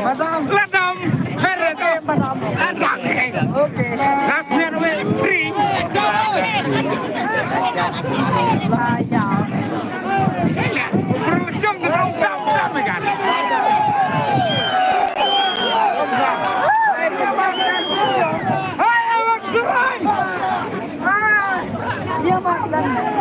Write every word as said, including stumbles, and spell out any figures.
Madam. Madam. Madam. Okay. Last minute we free. Lah, ya. Lah, berujung ke dalam dam-dam kan. Hai, awak serai. Ah, ya, Pak.